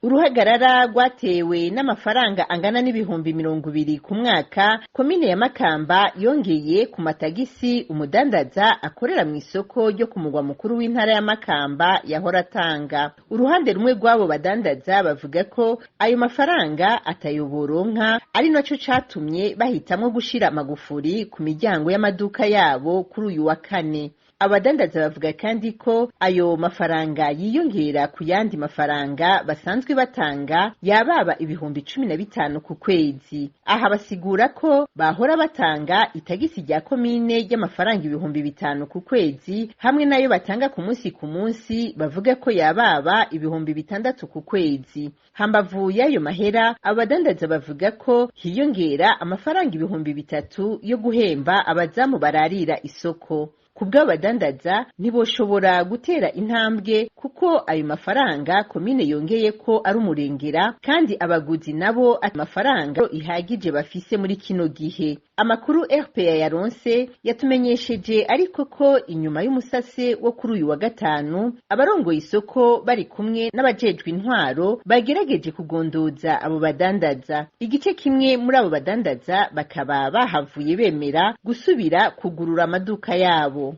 Uruhagarara rwatewe n'amafaranga angana n'20,000 ku mwaka komine ya Makamba yongeye ku matagisi umudandaza akorera mu isoko ryo ku mugwa mukuru w'intara ya Makamba yahora atanga. Uruhande rumwe rw'abo badandaza bavuga ko ayo mafaranga atayoboronka, ari naco catumye bahitamwo gushira amagufuri ku miryango y'amaduka yabo kuri uyu wa kane. Abadandaza bavuga kandi ko ayo mafaranga yiyongera ku yandi mafaranga basanzwe batanga yababa 15,000 ku kwezi. Aha basigura ko bahora batanga itagisi rya komine ry'amafaranga 5,000 ku kwezi, hamwe n'ayo batanga ku munsi ku munsi bavuga ko yababa 6,000 ku kwezi. Hambavu y'ayo mahera, abadandaza bavuga ko hiyongera amafaranga 3,000 yo guhemba abazamu bararira isoko. Kubw'abadandaza ntiboshobora gutera intambwe kuko ayo mafaranga komine yongeye ko ari umurengera, kandi abaguzi nabo amafaranga ihagije bafise muri kino gihe. Amakuru RPA yaronse yatumenyesheje ariko ko inyuma y'umusase wo kuri uyu wa gatanu, abarongoye isoko bari kumwe n'abajejwe intwaro bagerageje kugondoza abo badandaza. Igice kimwe muri abo badandaza bakaba bahavuye bemera gusubira kugurura amaduka yabo.